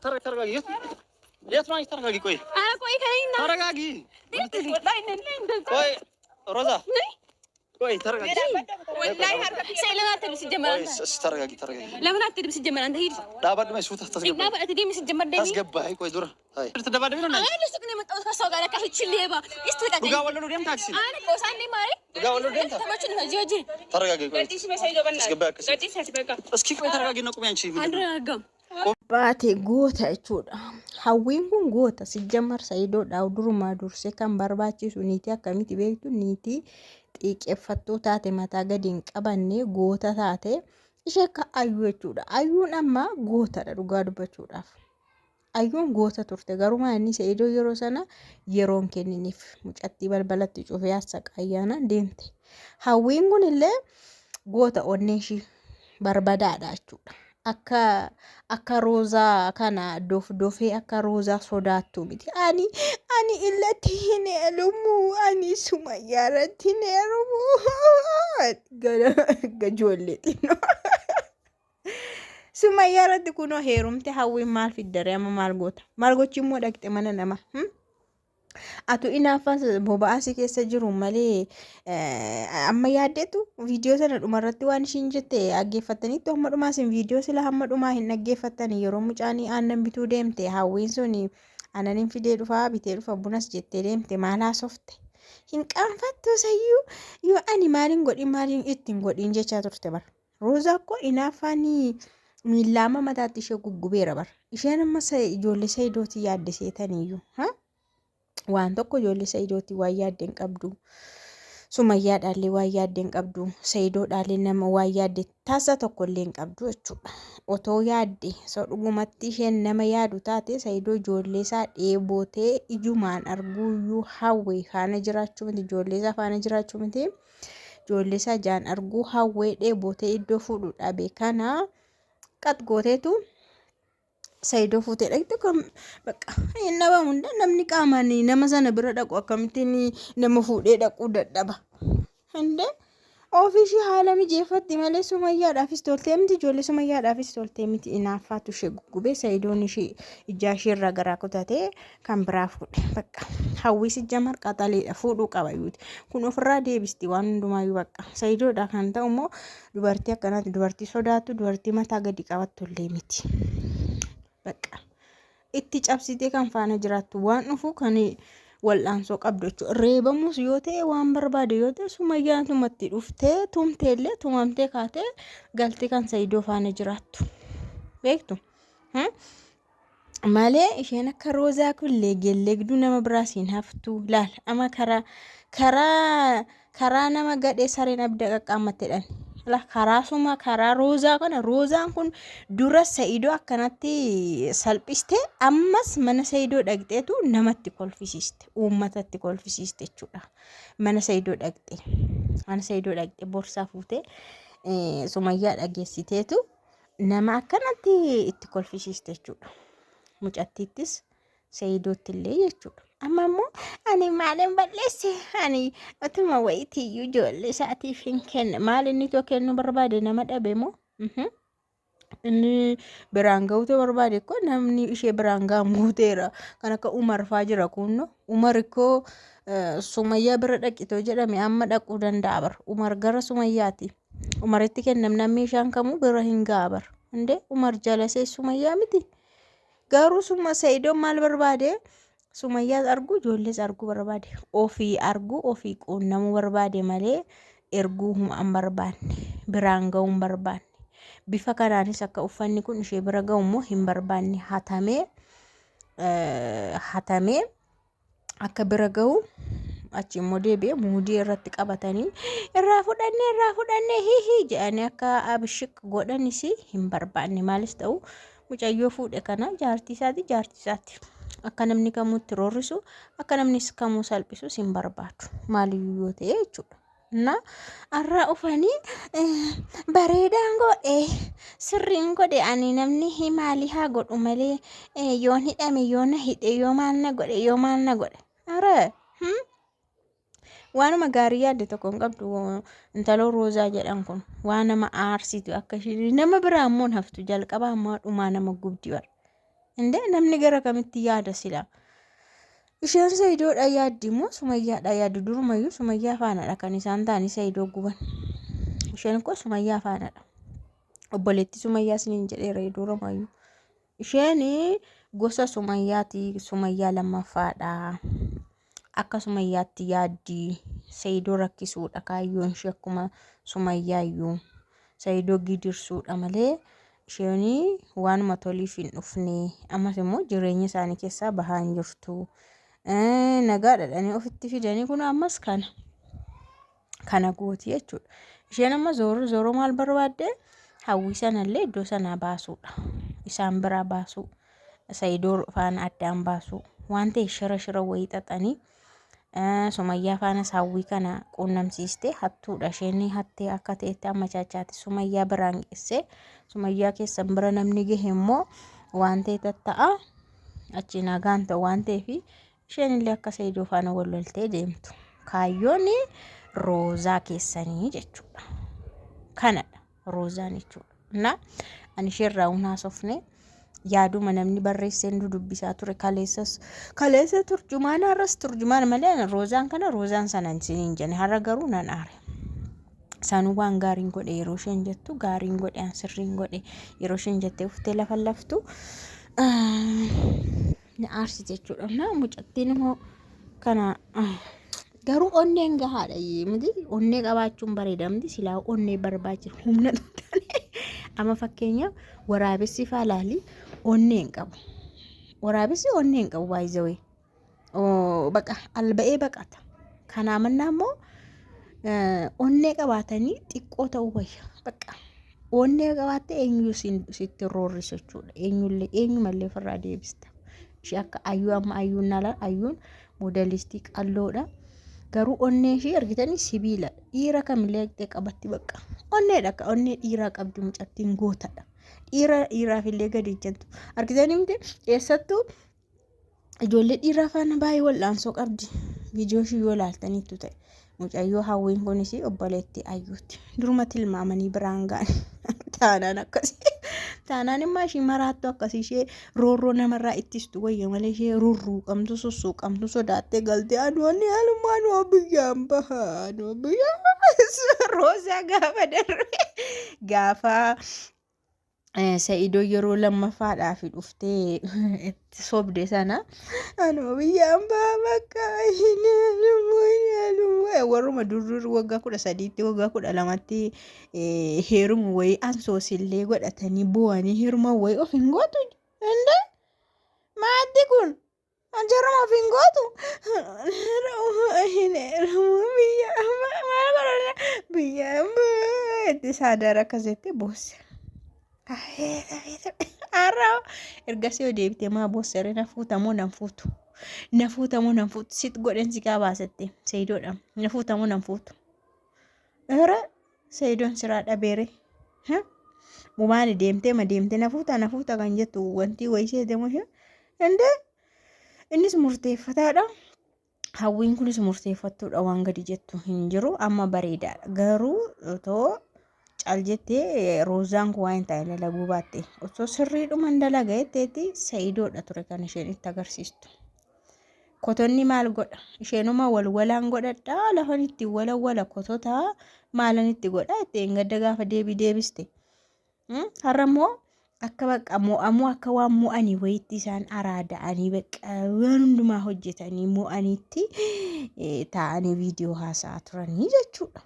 ተረጋጊ። የት ነው አንቺ? ተረጋጊ። ቆይ ኧረ ቆይ ከእኔና ተረጋጊ። ቆይ ሮዛ ቆይ ተረጋጊ። ሰይ ለምን አትሄድም ሲጀመር አንተ? እሺ ተረጋጊ፣ ተረጋጊ። ለምን አትሄድም ሲጀመር አንተ? ሂድ ዳባድ ማይ ሱታ ታስገባ እና በአትሄድም ሲጀመር ደሚ ታስገባ። ቆይ ዱራ አይ ልትደባደቢ ነው አይ ለሱቅ ነው የመጣሁት ከእሷ ጋር ለካ ይህቺ ሌባ እስቲ ልቀቀኝ። ዱጋ ወለሉ ደም ታክሲ አነ ቆሳኔ ማሬ ዱጋ ወለሉ ደም ተመቹን ነው ጂጂ ተረጋጊ። ቆይ ታስገባ። እስኪ ቆይ ተረጋጊ ነው ቁሚ አንቺ አንረጋጋም። Baate goota jechuudha. Hawwiin kun goota sijjamar sayidoodhaaf durumaa dursee kan barbaachisu niitii akkamitti beektu niitii xiiqeffattuu taate mataa gadi hin qabanne goota taate ishee akka ayyuu jechuudha. Ayyuun amma gootadha dhugaa dubbachuudhaaf. Ayyuun goota turte garuu inni Sa'idoo yeroo sana yeroon kenniniif mucattii balbalatti cufee assaqaayyaana deemte. Hawwiin kun illee goota onnee ishii barbadaadha jechuudha. Akka akka roozaa kana dofdofee akka roozaa sodaattu miti. Ani ani illatti hin heerumu ani sumayyaa irratti hin heerumu. Gajoollee xinnoo. Sumayyaa irratti kunoo heerumte hawwiin maal fiddare amma maal goota? Maal gochi immoo dhaqxe mana nama? Atu inaaffaan boba'aa si keessa jiru malee amma yaaddeetu viidiyoo sana dhumarratti waan ishiin jette dhaggeeffattaniittu hamma dhumaa isin viidiyoo sila hamma dhumaa hin dhaggeeffattani yeroo mucaan aannan bituu deemte hawwiin sun aannan fidee dhufaa bitee dhufa bunas jettee deemte maal haasofte hin qaanfattu sayyuu yoo ani maaliin godhin maaliin ittiin godhin jechaa turte bara. Roozaa koo inaaffaan miillaama mataatti ishee guggubeera bara. Isheen amma ijoollee Sayidootii yaadde seetaniyyuu. Waan tokko ijoollee Sayidootii waan yaadde hin qabdu. Sumayyaadhaallee waan yaadde hin qabdu. Sayidoodhaallee nama waan yaadde tasa tokkollee hin qabdu jechuudha. Otoo yaadde osoo dhugumatti isheen nama yaadu taate Sayidoo ijoollee isaa dheebotee ijumaan arguuyyuu hawwe faana jiraachuu miti ijoollee isaa faana jiraachuu miti. Ijoollee isaa ijaan arguu hawwee dheebotee iddoo fuudhu dhabe kana qat gooteetu Sayidoo fuutee dhaqxe kan bakka hin dhabamu namni qaamaan nama sana bira dhaqu akkamittiin nama fuudhee dhaquu dadhaba. Hindee ofii ishee haala mijeeffatti malee sumayyaadhaafis toltee miti ijoollee sumayyaadhaafis toltee miti inaaffaatu ishee guggubee sayidoon ishee ijaa ishee irraa garaa kutatee kan biraa fuudhe bakka hawwiis ija marqaxaleedha fuudhuu qaba yuuti kun ofirraa deebisti waan hundumaayyuu bakka sayidoodha kan ta'u immoo dubartii akkanaati dubartii sodaattu dubartii mataa gadi qabattu illee miti. Bakka itti cabsitee kan faana jiraattu waan dhufu kan wal'aansoo qabdu jechuudha. Reebamus yoo ta'e waan barbaade yoo ta'e sumayyaan tumatti dhuftee tumteellee tumamtee kaatee galtee kan Sayidoo faana jiraattu. Beektu? Malee isheen akka roozaa kun leegelleegduu nama biraas hin haftu. Laal amma karaa karaa karaa nama gadhee sareen abidda qaqqaammatte jedhan. La karaa suma karaa roozaa kana roozaan kun dura Sa'idoo akkanatti salphiste ammas mana Sa'idoo dhaqxeetu namatti kolfisiiste uummatatti kolfisiiste jechuudha. Mana Sa'idoo dhaqxe mana Sa'idoo dhaqxe borsaa fuutee sumayyaa dhageessiteetu nama akkanatti itti kolfisiiste jechuudha. Mucattiittis Sa'idootti illee jechuudha. Amma immoo ani maalin balleesse ani otuma wayitiiyyuu ijoollee isaatiif hin kenne maal inni too kennuu barbaade nama dhabe moo? Inni biraan ga'uutu barbaade koo namni ishee biraan ga'an guuteera. Kan akka Umar faa jira kunno. Umar ikkoo Sumayyaa bira dhaqitoo jedhame amma dhaquu danda'a bar. Umar gara Sumayyaati. Umaritti kennamnaan meeshaan kamuu bira hin ga'a bar. Indee Umar jalasee Sumayyaa miti. Garuu summa Sa'idoon maal barbaade? Sumayyaas arguu ijoollees arguu barbaade. Ofii arguu ofii quunnamuu barbaade malee erguu hin barbaanne. Biraan ga'uu hin barbaanne. Bifa kanaanis akka uffanni kun ishee bira ga'u immoo hin barbaanne. Hatamee hatamee akka bira ga'u achi immoo deebi'ee muudii irratti qabatanii irraa fudhannee irraa fudhannee hiihii jedhanii akka abshiq godhanis hin barbaanne maalis ta'u mucayyoo fuudhe kana jaartii isaati jaartii isaati akka namni kamuu itti roorrisu akka namni kamuu salphisus hin barbaadu maaliyyuu yoo ta'e jechuudha. እና har'a ufanii bareedaan godhe sirriin godhe ani namni maalii haa godhu malee yoon hidhame yoo na hidhe yoo maal na godhe yoo maal na godhe ara waanuma gaarii yaadde tokko hin qabdu intaloo roozaa jedhan kun waan nama aarsitu akka isheen nama biraa immoo hin haftu jalqaba ammaa dhumaa nama gubdi bara. Indee namni gara kamitti yaada sila? Isheen Sayidoodha yaaddi immoo Sumayyaadha yaaddi durumayyuu Sumayyaa faanadha kan isaan ta'anii Sayidoo guban. Isheen koo Sumayyaa faanadha. Obboleettii Sumayyaa isiniin jedheera durumayyuu. Isheen gosa Sumayyaati Sumayyaa lammaffaadha. Akka Sumayyaatti yaaddi Sayidoo rakkisuudha kaayyoon ishee akkuma Sumayyaayyuu. Sayidoo gidirsuudha malee isheen waanuma toliif hin dhufne. Ammas immoo jireenya isaanii keessaa bahaa hin jirtu. Nagaa dhadhanii ofitti fidanii kun ammas kana kana gooti jechuudha. Isheen amma zooroo zooroo maal barbaadde hawwii sanallee iddoo sanaa baasuudha. Isaan biraa baasuu. Sayidoo faana addaan baasuu. Waan ta'e shira shira wayii xaxanii Sumayyaa faanas hawwii kana quunnamsiiste hattuudha. Isheen hattee akka ta'etti amma chaachaati Sumayyaa biraan geesse. Sumayyaa keessan bira namni gahe immoo waan ta'e tatta'a. Achi nagaan ta'u waan ta'eef isheen illee akka Sayidoo faana wal loltee deemtu. Kaayyoon roozaa keessanii jechuudha. Kanadha roozaan jechuudha. Na ani isheerraa hin haasofne yaaduma namni barreesseen dudubbisaa ture kaleessas kaleessa turjumaana har'as turjumaana malee ani roozaan kana roozaan sana isiniin jenne har'a garuu nan aare. Sanuu waan gaariin godhe yeroo isheen jettu gaariin godhe an sirriin godhe yeroo isheen jettee uftee lafa laftu na aarsite jechuudha. Na mucattiin immoo kana garuu onneen gahaadha miti onnee qabaachuun bareeda miti silaa onnee barbaachisa humna taane amma fakkeenyaaf waraabessi faa laali onnee hin qabu. Waraabessi onnee hin qabu baay'izawee. Baqa alba'ee baqata. Kanaa mannaa immoo onnee qabaatanii xiqqoo ta'uu wayya. Baqa onnee qabaatte eenyuyyuu sitti roorrisu jechuudha. Eenyullee eenyumallee ofirraa deebista. Ishee akka ayyuu amma ayyuun nala ayyuun moodalistii qalloodha. Garuu onnee ishee argitanii sibiila. Dhiira kamillee dhaqxee qabatti bakka. Onneedha akka onnee dhiiraa qabdi mucattiin gootadha. Dhiira dhiiraafillee gadi jettu. Argitanii miti eessattuu ijoollee dhiiraa faana baay'ee wal'aansoo qabdi. Viidiyoo ishii yoo ilaaltaniittu ta'e. Mucayyoo hawwiin kunis obboleettii ayyuuti. Duruma tilmaamanii biraan ga'an. Taanaan akkasii. Taanaan immoo ishii maraattu akkasii ishee roorroo namarraa ittistu wayya malee ishee rurruuqamtu sussuuqamtu sodaattee galtee aduun haalummaa anoo biyyaan baha anoo biyyaan roozaa gaafa darbe gaafa Sa'idoo yeroo lammaffaadhaaf dhuftee itti sobde sana anoo biyyaan baha bakka hin haalummaa hin haalummaa warruma dur dur waggaa 13tti waggaa 12tti heeruma wayii ansoosillee godhatanii boo'anii heeruma wayii of hin gootu. Indee maatti kun Jaruma of hin gootu. Hin heerumu biyya maal godhana biyya itti saadaara akkas jettee boosse. Har'a ergasii yoo deebitee maa boosse na fuuta moo nan fuutu? Na fuuta moo nan fuutu? Sit godhen si qabaasette seedoodha. Na fuuta moo nan fuutu? Ere seedoon siraa dhabeere. Mumaani deemtee ma deemtee na fuuta na fuuta kan jettu wantii wayii seete moo ishee? Indee innis murteeffataadha. Hawwiin kunis murteeffattuudha waan gadi jettu hin jiru amma bareedaadha. Garuu otoo cal jettee roozaan kun waan hin taane dalaguu baatte osoo sirriidhuman dalaga jetteetti sa'idoodha ture kan isheen itti agarsiistu. Kotonni maal godha? Isheenuma walwalaan godhadha lafan itti walawwala kotota maalan itti godha itti gadda gaafa deebii deebiste. Har'a immoo akka bakka mo'amuu akka waan mo'anii wayitti isaan araada'anii bakka waan hundumaa hojjetanii mo'aniitti taa'anii viidiyoo haasa'aa turanii jechuudha.